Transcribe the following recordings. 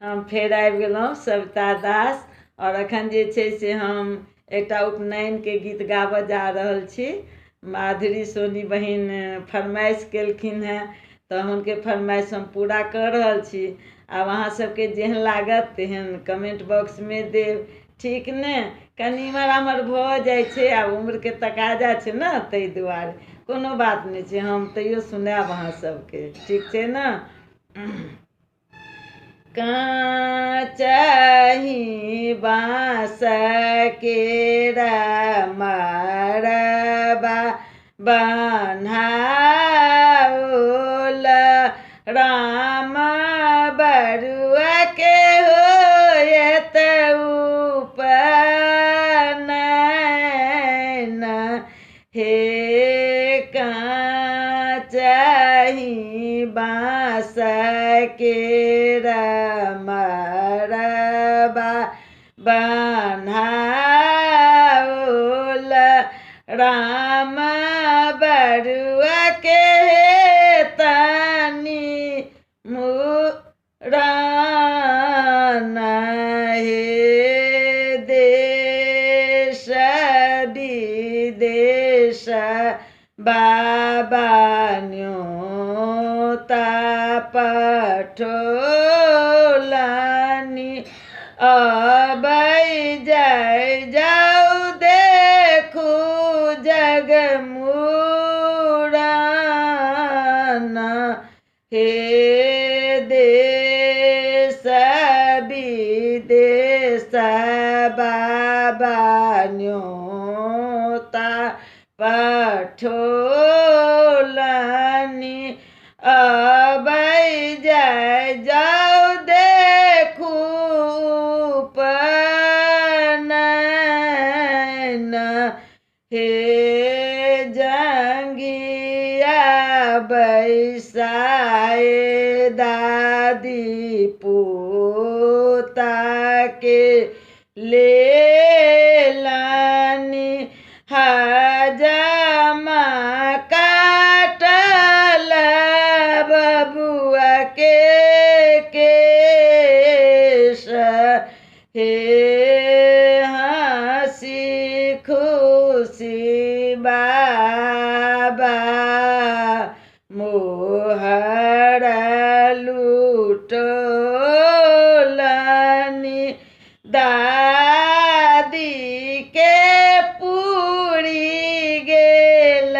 हम फेर आबि गेलहुँ सविता दास। आओर एखन जे छै से हम एकटा उपनयनके गीत गाबऽ जा रहल छी। माधुरी सोनी बहिन फरमाइश केलखिन हेँ तऽ हुनके फरमाइश हम पूरा कऽ रहल छी। आब अहाँ सबके जेहन लागत तेहन कमेंट बॉक्समे देब, ठीक ने? कनि इम्हर आम्हर भऽ जाइ छै, आब उम्रके तकाजा छै ने, ताहि दुआरे। कोनो बात नहि छै, हम तैयो सुनायब अहाँ सबके, ठीक छै ने? काँचही बाँस केर मरबा बन्हाओल, राम बरुआ के होयत उपनयन। हे काँचही बाँस केर मरबा बन्हाओल, राम बरुआ के तनी मुरान। हे देश विदेश बाबा न्योता पठोलनि, अबै जाय जाउ देखू जग मुरान। हे देश विदेश बाबा न्योता पठोलनि, अबै जाय जाउ देखू उपनयन। हे जंगिया बैसाए दादी पोता के लेलनि, हजमा काटल बबुआ के केश। हे हँसी खुशी बाबा मोहर लुटौलनि, दादी के पूरी गेल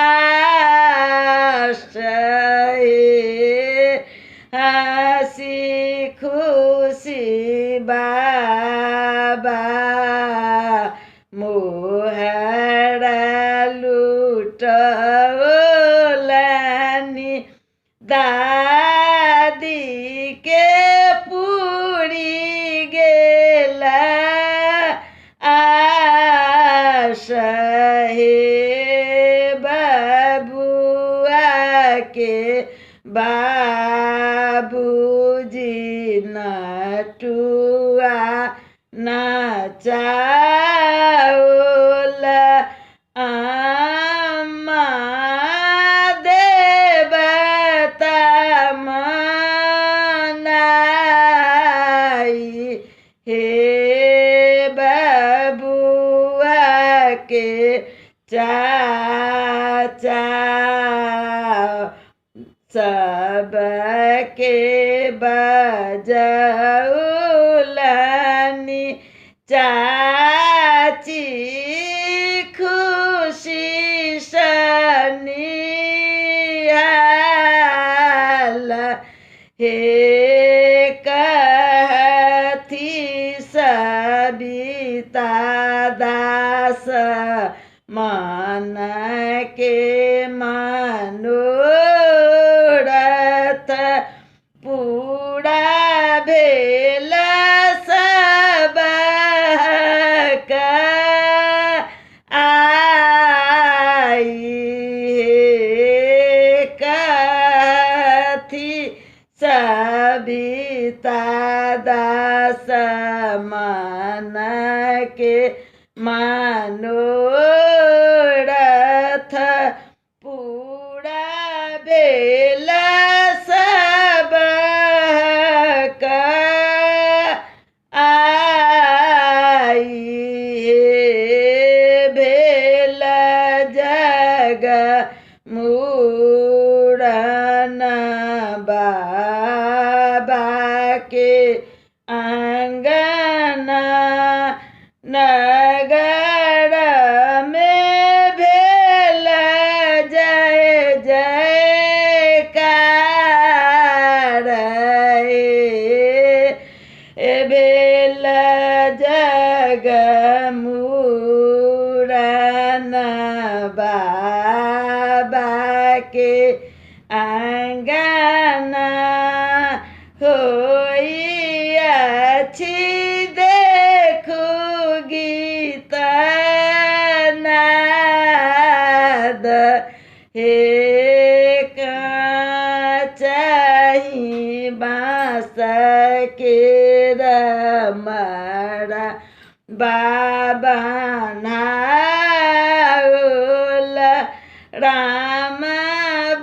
आश। हे हँसी खुशी बाबा मोहर लुटौलनि, दादी के पूरी गेल आश। हे बबुआ के बाबूजी नटुआ नचाओल, अम्मा देवता मनाई। हे बबुआ के चाचा सबके बजौलनि, चाची खुशी सनिहाल। हे कहथि सविता दास मन के मनोरथ पूरा भेल सबक आई। हे कहथि सविता दास मन के मनोरथ पूरा भेल सबक। बाबा के अंगना, नगर में भेल जय जयकार। हे भेल जग मूरन बाबा के अंगना, होई अछि देखू गीत नाद। हे काचही बाँस के मरा बाबा नाउल, राम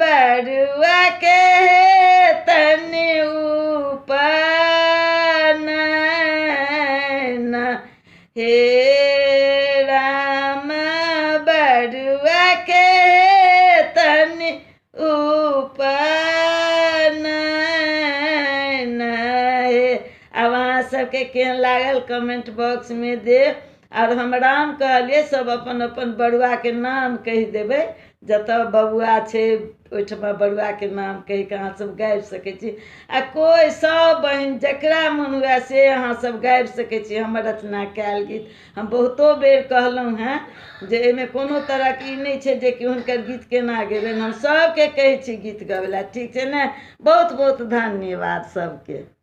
बरुआ के तनि उपनयन। हे राम बरुआ के तनि उपनयन। हे आब अहाँ सबके केहन लागल कमेंट बॉक्स में देब। और हम राम कहलियै, सब अपन अपन बरुआके नाम कहि देबै, जतऽ बबुआ छै ओहिठमा बरुआके नाम कहि कऽ अहाँ सब गाबि सकै छी। आ कोइ सब बहिन जकरा मोन हुए से अहाँ सब गाबि सकै छी हमर रचना कयल गीत। हम बहुतो बेर कहलहुँ हेँ जे एहिमे कोनो तरहके ई नहि छै जे कि हुनकर गीत केना गेबनि, हम सबके कहै छी गीत गबै लए। ठीक छै ने? बहुत बहुत धन्यवाद सबके।